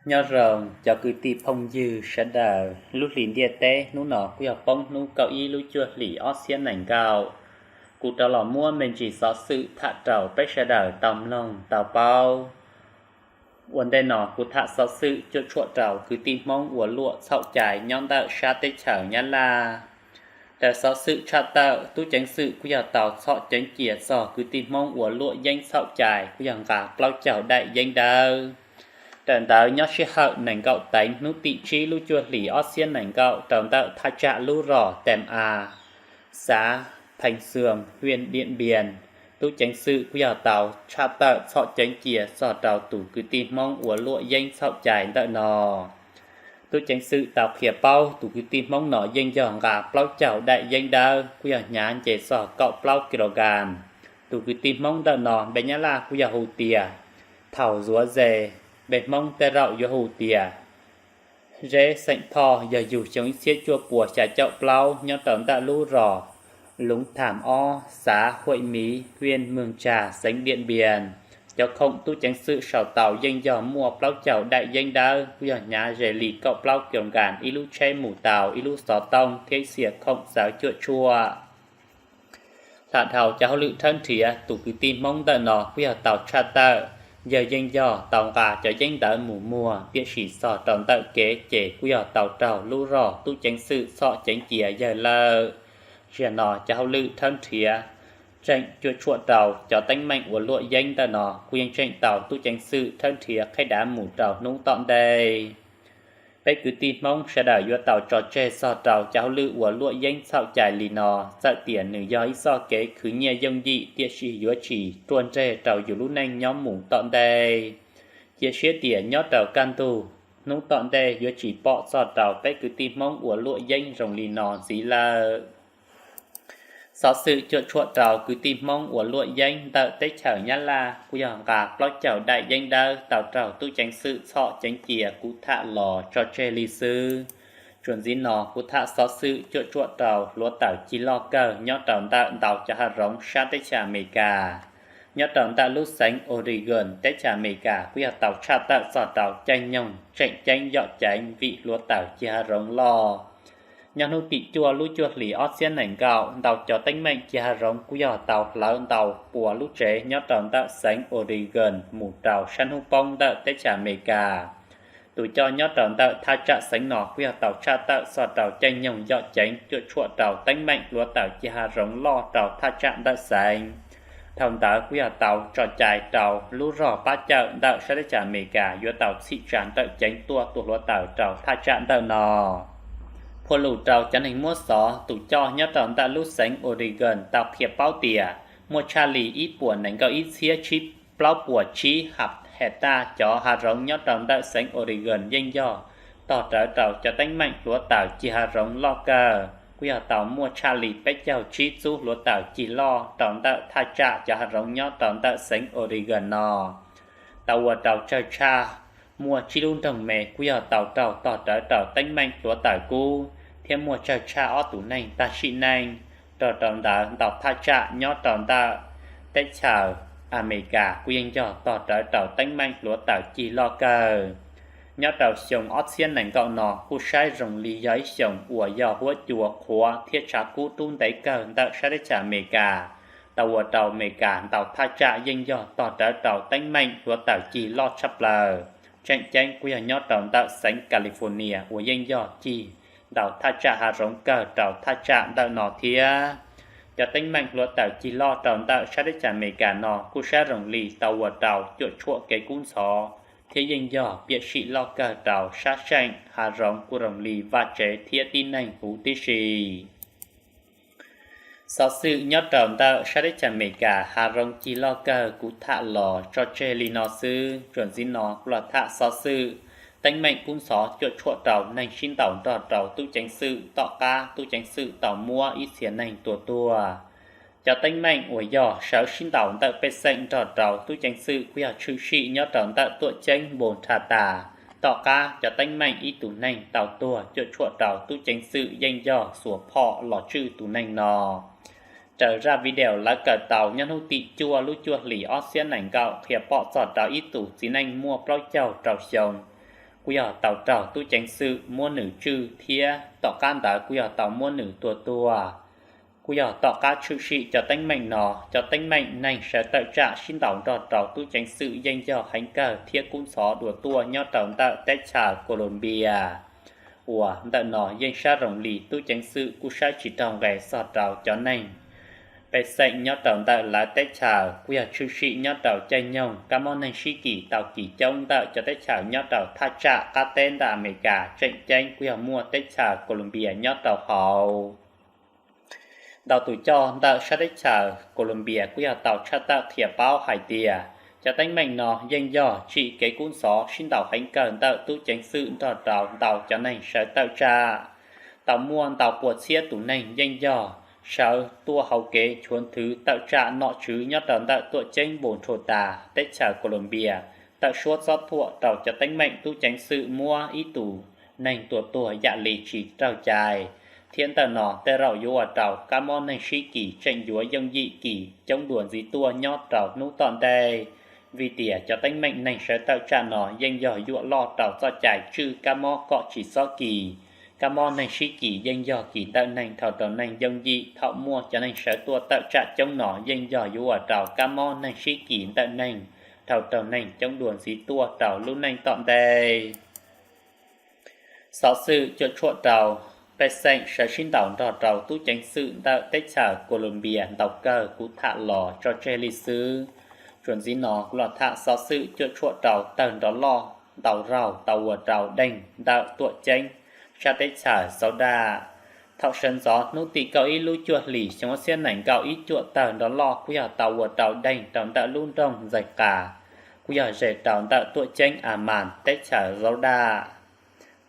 Nyob zoo cov kwv tij phooj ywg sawv daws, lub hlis ntiaj teb hnub no kuj yog poob hnub kaum ib lub cuaj hlis ob txhiab nees nkaum. Kuv rov los muab me ntsis xov xwm tham rau peb sawv daws tau mloog tau paub. Ua ntej no kuv tham xov xwm cuam tshuam rau kwv tij Hmoob uas luam txhaum cai nyob ntawm sab teb chaws Nyab Laj. Raws xov xwm tshaj tawm, tub ceev xwm kuj yog tau txhom ceev cia txog kwv tij Hmoob uas luam yeeb txhaum cai kuj yog nqa plaub caug daim yeeb dawb. Raws ntawd nyob sij hawm nees nkaum teev hnub tim tsib lub cuaj hlis ob txhiab nees nkaum rau ntawm thaj tsam lub roj Tem A, xav Pheej Xwm, hwj Diam Npias, tub ceev xwm kuj yog tau tshaj tawm txhom ceev cia txog rau tus kwv tij Hmoob uas luam yeeb txhaum cai ntawm no. Tub ceev xwm tau qhia paub tus kwv tij Hmoob no yeej yog nqa plaub caug daim yeeb dawb kuj yog hnyav nce txog kaum plaub kilogram. Tus kwv tij Hmoob ntawm no npe Nyab Laj kuj yog hu tias Thaum Zuav Ze, npe Hmoob tej zaum yuav hu tias Zeb xeem Thoj, yog yug xyoo ib txhiab cuaj puas xya caum plaub nyob rau ntawm lub roj Loob Tham ob, xav Huam Miv, hwj Mws Tsag, xeev Diam Npias. Cov khoom tub ceev xwm sau tau yeej yog muaj plaub caug daim yeeb dawb kuj yog hnyav ze li kaum plaub kilogram, ib lub tsheb mus tau, ib lub xov tooj thiab ib txhia khoom txawv cuam tshuam. Hla dhau cov hauj lwm rhawb nrhiav, tus kwv tij Hmoob ntawm no kuj yog tau tshaj tawm, yawg yeej yog tau nqa cov yeeb ntawd mus muag, tiam sis txog rau ntawm kev ces kuj yog tau raug lub roj tub ceev xwm txhom ceev cia yawg lawm. Zaum no cov hauj lwm rhawb nrhiav tseem cuam tshuam rau cov teeb meem uas luam yeeb ntawm no kuj yeej tseem tau tub ceev xwm rhawb nrhiav qhib dav mus rau hnub tom ntej. Peb kwv tij Hmoob sawv daws yuav tau tso tseg txog rau cov hauj lwm uas luam yeeb txhaum cai li no. Txawm tias nws yog ib txoj kev khwv nyiaj yooj yim, tiam sis yuav tsis ruaj nreg rau yus lub neej nyob mus tom ntej. Cia siab tias nyob rau kaj ntug hnub tom ntej yuav tsis pom txog rau peb kwv tij Hmoob uas luam yeeb zoo li no ntxiv lawm. Xov xwm cuam tshuam rau kwv tij Hmoob uas luam yeeb ntawm teb chaws Nyab Laj kuj yog nqa plaub caug daim yeeb dawb tau raug tub ceev xwm txhom ceev cia kuv tham los tso tseg li xwb. Txuas ntxiv no kuv tham xov xwm cuam tshuam rau hluav taws cig loj kawg nyob rau ntawm ntau cov hav zoov sab teb chaws Amelikas. Nyob rau ntawm lub xeev Oregon teb chaws Amelikas kuj yog tau tshaj tawm txog rau caij nyoog tseem ceeb yom ceev vim hluav taws cig hav zoov loj. Nyob hnub tim cuaj lub cuaj hlis ob txhiab nees nkaum, ntau cov teeb meem cig hav zoov kuj yog tau hlawv ntau pua lub tsev nyob rau ntawm xeev Oregon mus rau sab hnub poob ntawm teb chaws Amelikas. Tus coj nyob rau ntawm thaj tsam xeev no kuj yog tau tshaj tawm txog rau caij nyoog yom ceev cuam tshuam rau teeb meem hluav taws cig hav zoov loj rau thaj tsam ntawm xeev. Dhau ntawd kuj yog tau tso cai rau lub zog pab cawm ntawm sab teb chaws Amelikas yuav tau txhim tsa nrawm ceev tuaj tua hluav taws rau thaj tsam ntawm no. Phua lus rau cov neeg muab xov, tus coj nyob rau ntawm lub xeev Oregon tau qhia paub tias muaj tshaj li ib puas nees nkaum ib txhiab tsib plaub puas tsib ha hais taj cov hav zoov nyob rau ntawm xeev Oregon yeej yog tog rawv rau cov teeb meem hluav taws cig hav zoov loj kawg, kuj yog tau muaj tshaj li peb caug tsib txub hluav taws cig loj rau ntawm thaj tsam cov hav zoov nyob rau ntawm xeev Oregon no. Tau ua rau tsawg tshaj muaj tsib lub nroog me kuj yog tau raug tog rawv rau teeb meem hluav taws kub, thiab muaj tsawg tshaj ob tug neeg tag sim neej. Nrog rau ntawd ntau thaj tsam nyob rau ntawm teb chaws Amelikas kuj yeej yog tog rawv rau teeb meem hluav taws cig loj kawg. Nyob rau xyoo ob txhiab nees nkaum no kuj saib zoo li yog ib xyoos uas yog huab cua qhuav thiab tshav kub rub ntev kawg ntawm sab teb chaws Amelikas. Tau ua rau Amelikas ntau thaj tsam yeej yog tog rawv rau teeb meem hluav taws cig loj tshaj plaws. Tseem ceeb kuj yog nyob rau ntawm xeev California uas yeej yog cig ntau thaj tsam hav zoov kawg rau thaj tsam ntawm no thiab. Cov teeb meem hluav taws cig loj rau ntawm sab teb chaws Amelikas no kuj saib zoo li tau ua rau cuam tshuam kev kub ntxhov thiab yeej yog piam sij loj kawg rau sab seem hav zoov kuj zoo li vaj tsev thiab tib neeg huv tib si. Xov xwm nyob rau ntawm sab teb chaws Amelikas hav zoov cig loj kawg kuv tham los tso tseg li no xwb. Txuas ntxiv no kuv los tham xov xwm teeb meem kub ntxhov cuam tshuam rau neeg sib ntaus nrog rau tub ceev xwm tom qab tub ceev xwm tau muab ib txhia neeg tua tuag. Cov teeb meem uas yog sawv sib ntaus ntawm pej xeem nrog rau tub ceev xwm kuj yog tshwm sim nyob rau ntawm tuam ceeb Npos Tha Tas. Tom qab cov teeb meem ib tug neeg tau tuag cuam tshuam rau tub ceev xwm yeej yog xuas phom los tswj tus neeg no. Raws zaj video lawv kaw tau nyob hnub tim cuaj lub cuaj hlis ob txhiab nees nkaum qhia pom txog rau ib tug txiv neej muaj plaub caug rau xyoo kuj yog tau raug tub ceev xwm muab nws tswj thiab tom qab ntawd kuj yog tau muab nws tua tuag. Kuj yog tom qab tshwm sim cov teeb meem no, cov teeb meem neeg sawv tawm tsam sib ntaus nrog rau tub ceev xwm yeej yog heev kawg thiab kub ntxhov dua tuaj nyob rau ntawm teb chaws Colombia. Uas ntawm no yeej sab zoo li tub ceev xwm kuj saib tsis raug nqe txog rau cov neeg pej xeem nyob rau ntawm lawv teb chaws, kuj yog tshwm sim nyob rau caij nyoog kab mob neeg sib kis tau kis coob ntawm cov teb chaws nyob rau thaj tsam qab teb ntawm Amelikas, tseem ceeb kuj yog muaj teb chaws Colombia nyob rau hauv. Ntau tus coj ntawm sab teb chaws Colombia kuj yog tau tshaj tawm qhia paub hais tias cov teeb meem no yeej yog tsim kev kub ntxhov sib ntaus heev kawg ntawm tub ceev xwm nrog rau ntau cov neeg sawv tawm tsam. Tau muaj ntau pua txhiab tus neeg yeej yog sawv tuaj hauv kev chuav nthwv tawm tsam nom tswv nyob rau ntawm tuam ceeb Bogotá, teb chaws Colombia, tawm suab txob thuam rau cov teeb meem tub ceev xwm muab ib tus neeg tua tuag yam li tsis raug cai. Thiab ntawm no tej zaum yuav ua rau kab mob neeg sib kis tseem yuav yooj yim kis coob dua ntxiv tuaj nyob rau hnub tom ntej. Vim tias cov teeb meem neeg sawv tawm tsam no yeej yog yuam loj rau txoj cai tswj kab mob kom tsis txhob kis. Kab mob neeg sib kis yeej yog kis ntawm neeg dhau rau neeg yooj yim. Thaum muaj cov neeg sawv tuaj tawm tsam coob no yeej yog yuav ua rau kab mob neeg sib kis ntawm neeg dhau rau neeg coob dua ntxiv tuaj rau lub neej tom ntej. Xov xwm cuam tshuam rau pej xeem sawv sib ntaus nrog rau tub ceev xwm ntawm teb chaws Colombia ntau kawg, kuv tham los tso tseg li xwb. Tsuas ntxiv no kuv los tham xov xwm cuam tshuam rau tawg nrov loj ntau zaug tau ua rau deeg ntawm tuam ceeb sab teb chaws Xauv Daj. Thaum sawv ntxov hnub tim kaum ib lub cuaj hlis xyoo ob txhiab nees nkaum ib, cuam tawg nrov loj kuj yog tau ua rau deeg rau ntawm lub nroog Ntxais Qas, kuj yog ze rau ntawm tuam ceeb A Mas teb chaws Xauv Daj.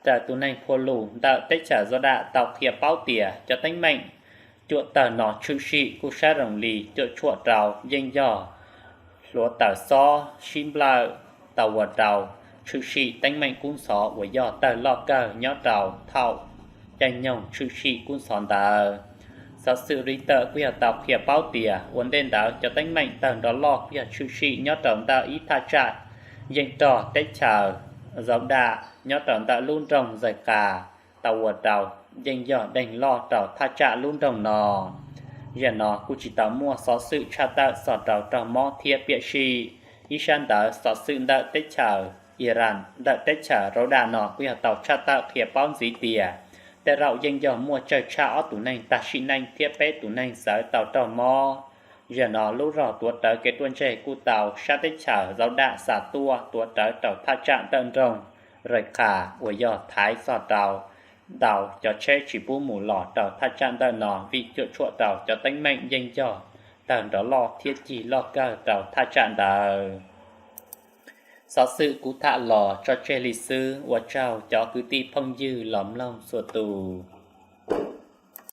Raws tus neeg phua lus ntawm teb chaws Xauv Daj tau qhia paub tias cov teeb meem cuam tawg no tshwm sim kuj sab zoo li cuam tshuam rau yeej yog hluav taws xob sib nplawm tau ua rau tshwm sim teeb meem kub ntxhov uas yog tawg loj kawg nyob rau thaum caij nyoog tshwm sim kub ntxhov ntawd. Xov xwm Ritter kuj yog tau qhia paub tias ua ntej ntawd cov teeb meem tawg nrov loj kuj yog tshwm sim nyob rau ntawm ib thaj tsam yeej rog teb chaws Xauv Daj nyob rau ntawm lub nroog Ntxais Qas, tau ua rau yeej yog deeg loj rau thaj tsam lub nroog no. Zaum no kuj tsis tau muaj xov xwm tshaj tawm txog rau raug mob thiab piam sij. Ib sab ntawd xov xwm ntawm teb chaws Iran ntawm teb chaws Xauv Daj no kuj yog tau tshaj tawm qhia paub ntxiv tias tej zaum yeej yog muaj tsawg tshaj ob tus neeg tag sim neej thiab peb tus neeg txawv tau raug mob. Zaum no lub zog tuav rawv kev ruaj ntseg kuj tau sab teb chaws Xauv Daj xa tuaj tuav rawv rau thaj tsam ntawm nroog Rais Qhas uas yog thaiv txog rau ntau cov tsheb tsis pub mus los rau thaj tsam ntawm no vim cuam tshuam rau cov teeb meem yeej yog tawg nrov loj thiab cig loj kawg rau thaj tsam ntawd. Xov xwm kuv tham los tso tseg li xwb, ua tsaug cov kwv tij phooj ywg los mloog txhua tus.